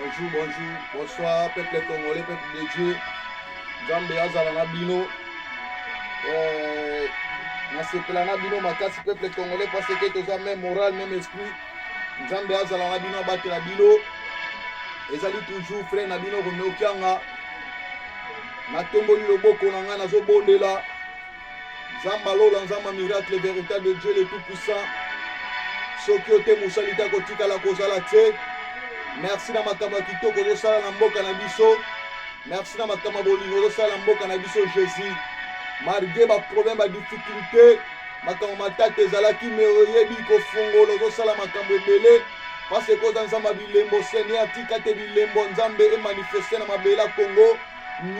Bonjour, bonjour, bonsoir, peuple congolais, peuple de Dieu. Nzambe azala na bino. Euh, nasepela na bino makasi peuple congolais parce que toza même moral, même esprit. Nzambe azala na bino, abatela bino. Ezali toujours frère na bino Romeo Kianga. Natomboli loboko na ngai nazobondela. Nzambe alola, Nzambe miracle véritable Dieu le tout puissant. Soki yo te mosali te akotikala kozala te. Merci na makambo ya kitoko ozosala na mboka na biso. Merci na makambo ya bolingo ozosala na mboka na biso Jésus. Malgré ba problème, ba difficulté, makambo matata ezalaki me oyebi kofongola ozosala makambo ebele parce que oza Nzambe ya bilembo. Seigneur, tika te bilembo Nzambe emanifeste na mabele ya Congo.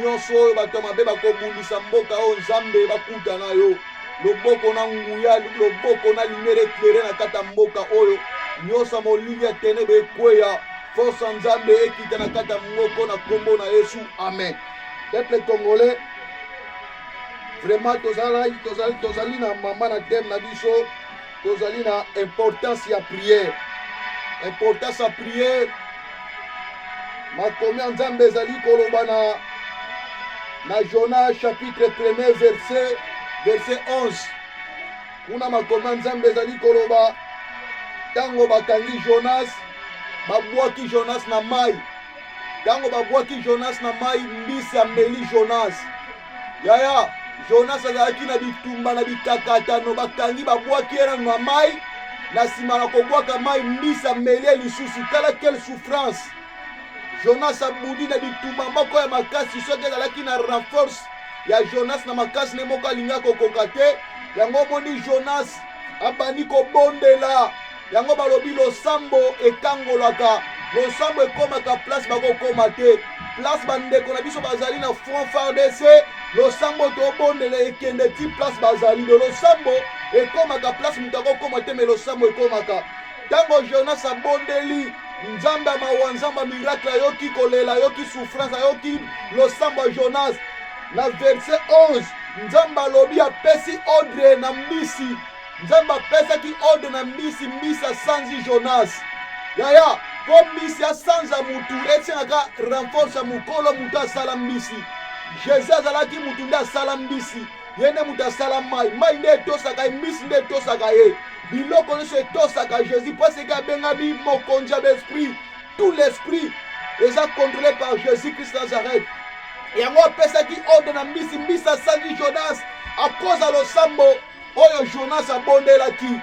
Nyonso oyo bato ya mabe bakobundisa mboka oyo, Nzambe bakuta na yo loboko na nguya, loboko na lumière éclairé na kati ya mboka oyo. Nyonso ya molili ya ténèbre ekweya, force ya Nzambe ekita na kati ya moko na nkombo na Yesu, amen. Peuple congolais, vraiment tozali, tozali, tozali na mama na thème na biso, tozali na importance ya prière, importance ya prière. Makomi ya Nzambe ezali koloba na Jonas chapitre 1er verset 11. Kuna makomi ya Nzambe ezali koloba ntango bakangi Jonas, babwaki Jonas na mai. Ntango babwaki Jonas na mai, mbisi ameli Jonas. Yaya, Jonas azalaki na bitumba na bikakatano, bakangi babwaki ye nanu na mai, na nsima na kobwaka mai mbisi ameli ye lisusu. Tala quelle souffrance! Jonas abudi na bitumba moko ya makasi. Soki ezalaki na renforce ya Jonas na makasi ne moko alingi kokoka te. Yango omoni Jonas abandi kobondela. Yango balobi losambo ekangolaka, losambo ekomaka place bakokoma te, place bandeko na biso bazali na front FARDC. Losambo tobondela ekende ti place bazali. De losambo ekomaka place moto akokoma te, me losambo ekomaka. Ntango Jonas abondeli, Nzambe ya mawa, Nzambe ya miracle ayoki kolela, ayoki souffrance, ayoki losambo ya Jonas. Na verset 11, Nzambe alobi, apesi ordre na mbisi. Nzambe apesaki ordre na mbisi, mbisi asanzi Jonas. Yaya, mpo mbisi asanza mutu esengaka renforce ya mokolo mutu asala mbisi. Jesus azalaki mutu nde asala mbisi, ye nde mutu asala mai, mai nde etosaka ye, mbisi nde etosaka ye, biloko nyonso etosaka Jesus, mpo seke abengami mokonzi ya baesprit. Tout l'esprit eza contrôlé par Jésus Christ Nazareth. Yango apesaki ordre na mbisi, mbisi asanzi Jonas akoza losambo oyo Jonas abondelaki.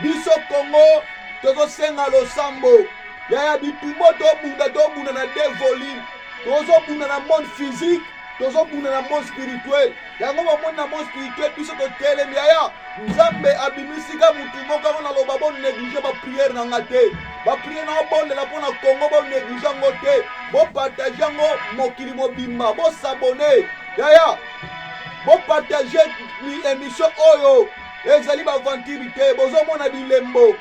Biso Congo tozosenga losambo. Yaya, bitumba tobunda, tobunda na deux volumes. Tozobunda na monde physique, tozobunda na monde spirituel. Yango bomoni na monde spirituel biso totelemi. Yaya, Nzambe abimisika mutu moko yango naloba bonéglige baprière na nga te. Baprière na obondela mpo na Congo, bonéglige yango te, bopartage yango mokili mobimba, bosabone. Yaya, bopartage émission oyo, ezali baventure te, bozomona bilembo.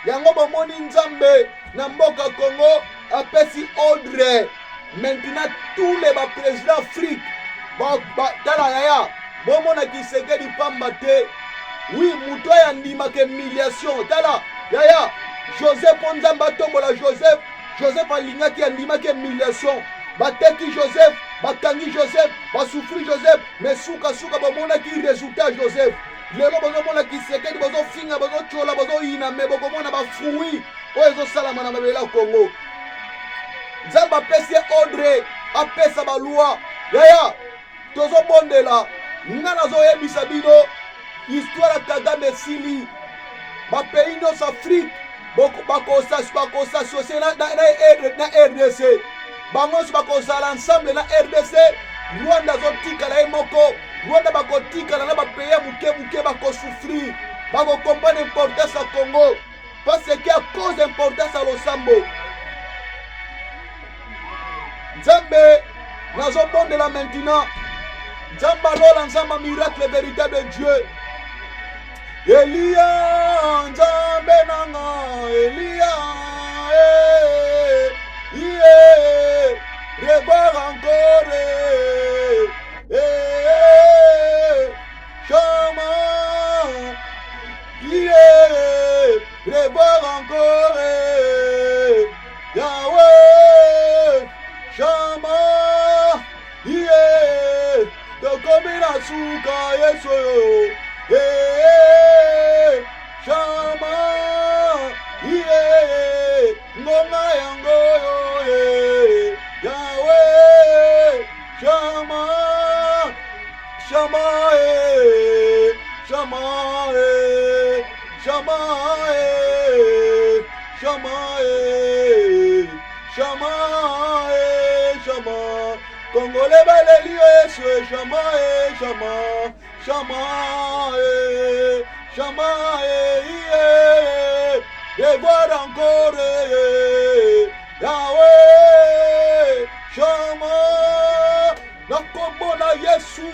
Yango bomoni Nzambe na mboka Congo apesi ordre maintenant tous les baprésident Afrique ba, tala yaya, bomona Tshisekedi pamba te. Oui, moto oyo andimaka humiliation. Tala yaya, Joseph, mpo Nzambe atombola Joseph, Joseph alingaki, andimaki humiliation. Bateki Joseph, bakangi Joseph, basouffrir Joseph, mais sukasuka bomonaki résultat Joseph. Lelo bozomona Tshisekedi, bozofinga, bozotyola, bozoyina, me bokomona bafruit oyo ezosalama na mabele ya Congo. Nzambe apesi ye ordre, apesa baloi. Yaya, tozobondela. Nga nazoyebisa bino, histoire ya Kagame esili. Bapays nyonso Afrique bakos'associer na RDC, bango nyonso bakozala ensemble na RDC. Rwanda azotikala ye moko. Rwanda bakotikala na bapays ya moke moke, bakosouffrir, bakokomprendre importance ya Congo, parce que à cause importance ya losambo. Nzambe, nazobondela maintenant. Nzambe alola, Nzambe miracle, véritable Dieu. Elia, Nzambe nanga, Elia, eh, yeah, revoir encore, eh, eh, Chama, yeah, revoir encore, eh, Yahweh. Yesu oyo eh, Shama iye ngonga yango oyo eh, Yahweh Shama Shama eh, Shama eh, Shama eh, Shama eh, Shama eh, Shama Congolais baleli yo Yesu eh, Shama eh, Shama Shama eh, Shama eh, eh, de voir encore eh, Yahweh Shama na kombo na Yesu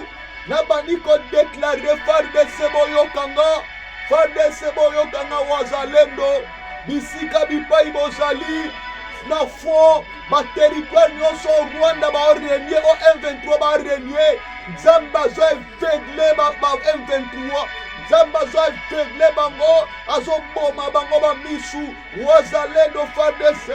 nabandi kodeklare FARDC boyokanga FARDC boyokanga wazalendo bisika bipai bozali na front baterritoire nyonso rwanda barenie o m23 barenie nzambe azo aveugle ba m23 nzambe azo aveugle bango azoboma bango bamisu wazalendo fardc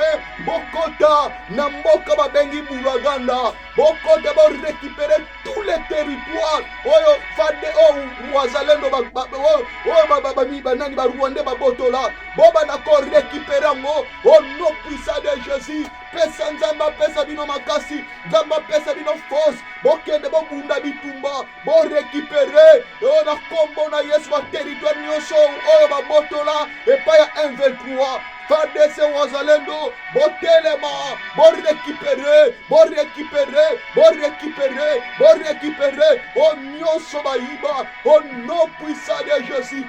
bokota na mboka babengi bulaganda bokota borécupere tous les territoires oyo fade oyo wazalendo oyo banani barwandais babotola bobanda korécupere yango au nom puissant de jésus pesa nzambe apesa bino makasi nzambe apesa bino force bokende bobunda bitumba borécupere oyo na nkombo na yesu baterritoire nyonso oyo babotola epai ya 123 fardc wazalendo botelema borécupere borécupere borécupere borécupere oyo nyonso bayiba au nom puissant de jésus.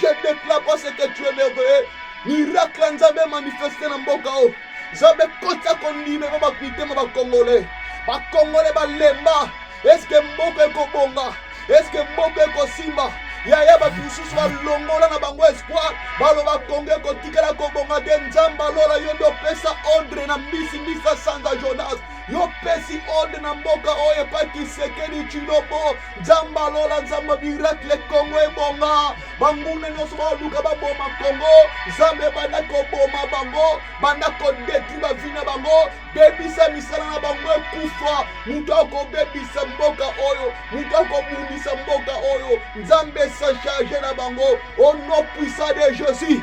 Je déclare parce que tu es merveilleux. Miracle ya nzambe manifeste na mboka oyo. Nzambe kotisa kondima epa mitema bakongole. Bakongole balemba. Eske mboka ekobonga? Eske mboka ekosimba? Yaya bato mosusu balongola na bango espoir, baloba Kongo ekotikala kobonga te. Nzambe alola yo nde opesa ordre na mbisi mbisi asanza Jonas. Yo pesi ordre na mboka oyo epai Tshisekedi Tshilombo. Nzambe alola, Nzambe miracle, Kongo ebonga. Banguna nyonso baoluka baboma Kongo, Nzambe banda koboma bango, banda kodetruire bavi na bango, bebisa misala na bango ekufa. Moto akobebisa mboka oyo, moto akobundisa mboka oyo, Nzambe sa charge na bango au nom puissant de Jésus.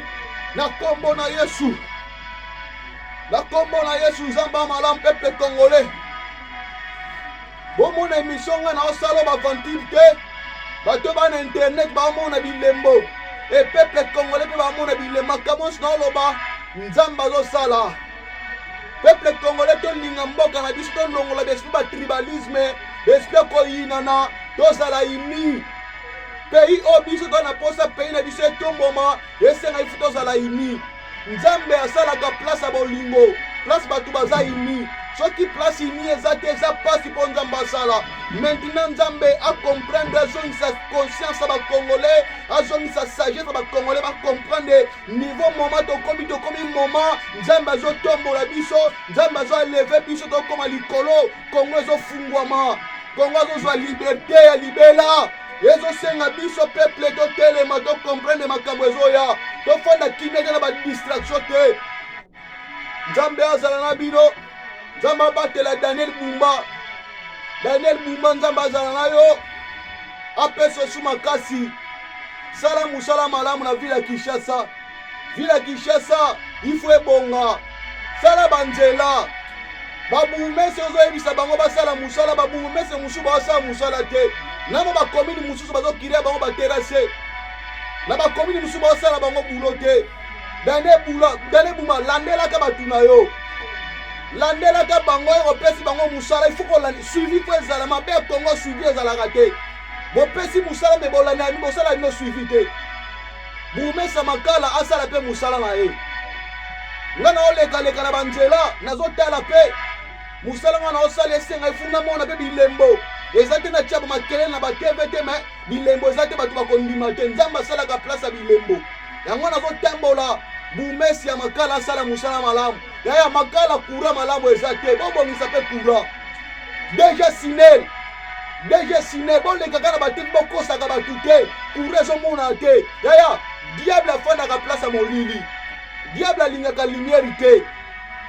Na kombo na Yesu, na kombo na Yesu, Nzambe ya malamu, peuple congolais, bomona emission nga na osala bavantile te, bato bana internet baomona bilembo e peuple congolais mpe baomona bilembo. Makambo nyonso naoloba Nzambe azosala. Peuple congolais, tolinga mboka na biso, tolongola baesprit batribalisme, esprit ya koyinana, tozala uni. Pays oyo biso toza na posa pays na biso etomboma, esenga ifu tozala uni. Nzambe asalaka place ya bolingo, place bato baza uni. Soki place uni eza te, eza mpasi mpo Nzambe asala. Maintenant Nzambe acomprendre, azongisa conscience ya bacongolais, azongisa sagesse ya bacongolais, bacomprendre niveau moment tokomi, tokomi moment Nzambe azotombola biso, Nzambe azoeleve biso, tokóma likolo. Kongo ezofungwama, Kongo azozwa liberté ya libela. Ezosenga biso peuple totelema, tocomprendre makambo ezoya, tofanda kimia te na badistraction te. Nzambe azala na bino, Nzambe abatela Daniel Bumba. Daniel Bumba, Nzambe azala na yo, apesa osu makasi, sala mosala malamu na ville ya Kinshasa. Ville ya Kinshasa ifo ebonga, sala banzela. Babourgmestre ozoyebisa bango basala mosala, babourgmestre mosusu basala mosala te. Namo bakomini mosusu bazokiria bango baterase, na bakomini mosusu basala bango bulo te. Dane Buma, landelaka bato na yo, landelaka bango, oyo opesi bango mosala ifo kolanda suivi, fo ezala mabe ya Kongo, suivi ezalaka te. Bopesi mosala me bolanda bosala bino suivi te. Bourgmestre Makala asala mpe mosala na ye. Nga naolekaleka na banzela, nazotala mpe mosala nga naosala, esenga ifu namona mpe bilembo. Eza te natia makelele na batv te, me bilembo eza te, bato bakondima te. Nzambe asalaka place ya bilembo, yango nazotambola. Bourgmestre ya Makala asala mosala malamu. Yaya Makala, courant malamu eza te, bobongisa mpe courant. DG Sinel, DG Sinel, bolekaka na batv, bokosaka bato te, courant ezomonana te. Yaya, diable afandaka place ya molili, diable alingaka lumière te.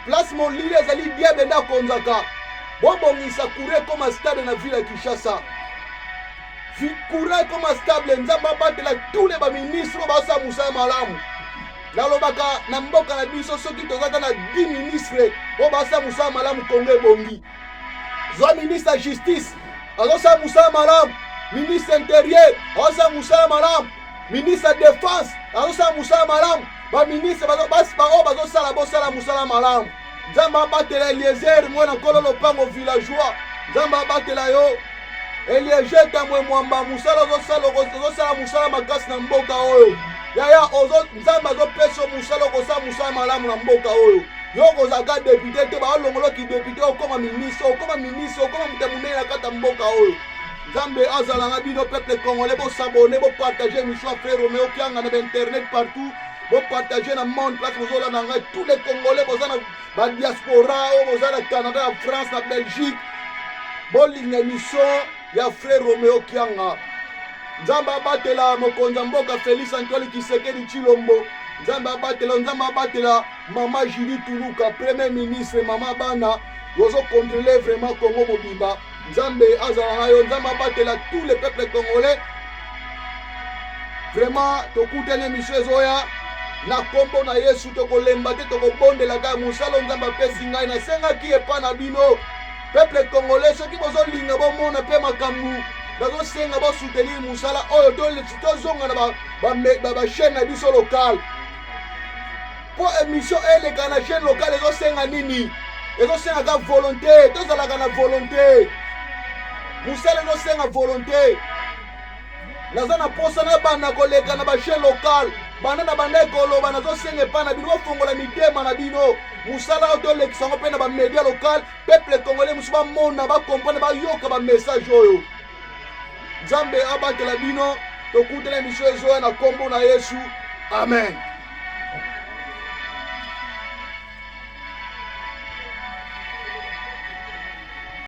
Place molili ezali, diable nde akonzaka. Bobongisa courant ekoma stade na ville ya Kinshasa. Courant ekoma stable. Nzambe abatela tous les baministre oyo basala mosala malamu. Nalobaka na mboka na biso, soki toza ata na 10 ministre oyo basala mosala malamu, Kongo ebongi. Zwa ministre ya justice, azosala mosala malamu. Ministre intérieur azosala mosala malamu. Ministre ya défense azosala mosala malamu. Baministre baoyo bazosala, bosala mosala malamu. Nzambe abatela Eliezer, mwana nkolo lopango villageois. Nzambe abatela yo, Eliezer Tambwe Mwamba. Mosala ozosala, ozosala mosala makasi na mboka oyo, yaya. Nzambe azopesa yo mosala, okosala mosala malamu na mboka oyo. Yo okozalaka député te, baolongoloki député, okoma ministre, okoma ministre, okoma moto ya monene na kati ya mboka oyo. Nzambe azala na bino, peuple congolais. Bos'abonner, bopartager émission ya frère Romeo Kianga na bainternet partout, bopartager na monde place bozolanda ngai. Tous les Congolais boza na badiaspora, oyo boza na Canada, na France, na Belgique, bolinga émission ya frère Romeo Kianga. Nzambe abatela mokonzi ya mboka Félix Antoine Tshisekedi Tshilombo. Nzambe abatela, Nzambe abatela mama Julie Tuluka, premier ministre, mama bana, ozocontrôler vraiment Congo mobimba. Nzambe azala na yo. Nzambe abatela tous les peuples congolais. Vraiment, tokutani émission ezoya na nkombo na Yesu. Tokolemba te, tokobondela kaka. Mosala Nzambe apesi ngai, nasengaki epa na bino, peuple congolais, soki bozolinga bomona mpe makambo nazosenga, bosoutenir mosala oyo, tozonga na bachaîne na biso locale. Mpo émission eleka na chaîne locale ezosenga nini? Ezosengaka volonté. Tozalaka na volonté. Mosala ezosenga volonté. Naza na posa na banda koleka na bachaîne locale. Banda na banda ekoloba, nazosenga epai na bino, bofongola mitema na bino. Mosala oyo tolekisa yango mpe na bamédia locale, peuple congolais mosusu bamona, bacomprendre, bayoka bamessage oyo. Nzambe abatela bino. Tokutana émission ezoya na nkombo na Yesu. Amen.